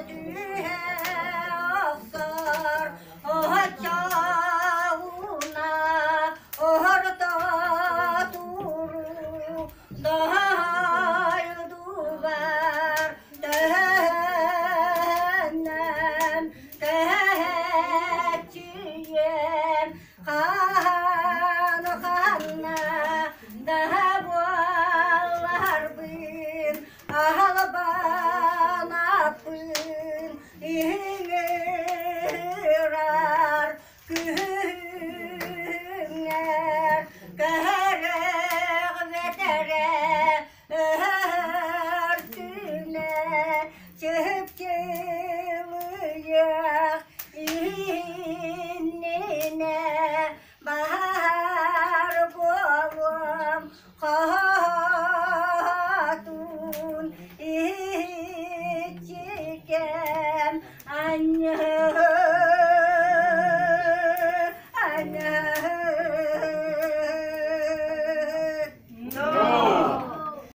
Түһэ охсор оччоҕуна орто туруу дойдубар төһөннөн көһөччүйэм хаан ханна да буолларбын Аһалбан аппын иһиҥирар күһүҥҥэр көһөрөх бэтэрэ өртүнэ чыпчылыйыах иннинэ Баһаар буолуом хоһоотун иччикэм анньы анньы.